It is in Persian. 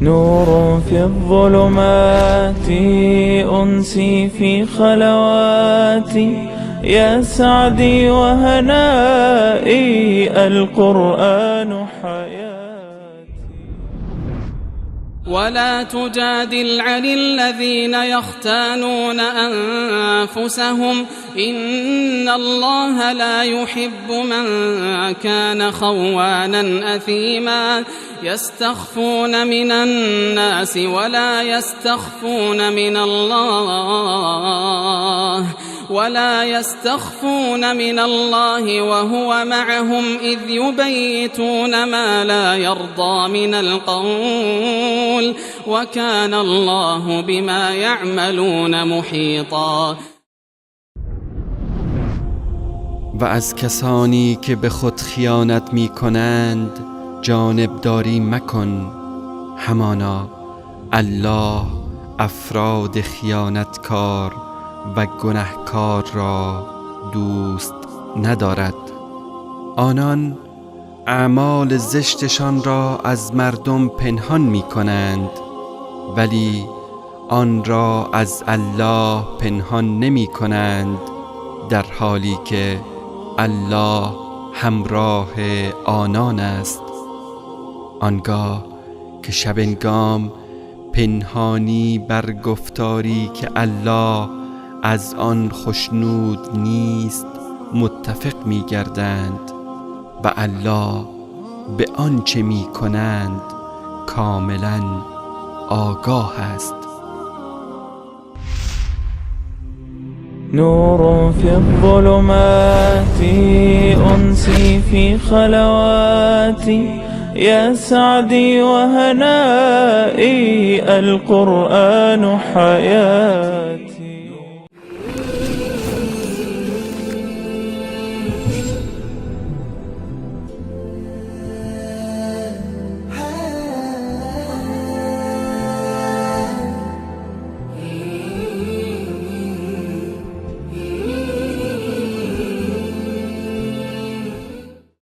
نور في الظلمات، أنسي في خلواتي، يا سعدي وهنائي، القرآن حياتي. ولا تجادل عن الذين يختانون أنفسهم إن الله لا يحب من كان خوانا أثيما. يستخفون من الناس ولا يستخفون من الله وهو معهم إذ يبيتون ما لا يرضى من القول وكان الله بما يعملون محيطا. و از کسانی که به خود خیانت می کنند جانبداری مکن، همانا الله افراد خیانتکار و گنهکار را دوست ندارد. آنان اعمال زشتشان را از مردم پنهان می کنند، ولی آن را از الله پنهان نمی کنند، در حالی که الله همراه آنان است. آنگاه که شبنگام پنهانی بر گفتاری که الله از آن خشنود نیست متفق می گردند و الله به آنچه می کنند کاملا آگاه است. نور في الظلمات، أنسي في خلواتي، يا سعدي وهنائي، القرآن حياتي.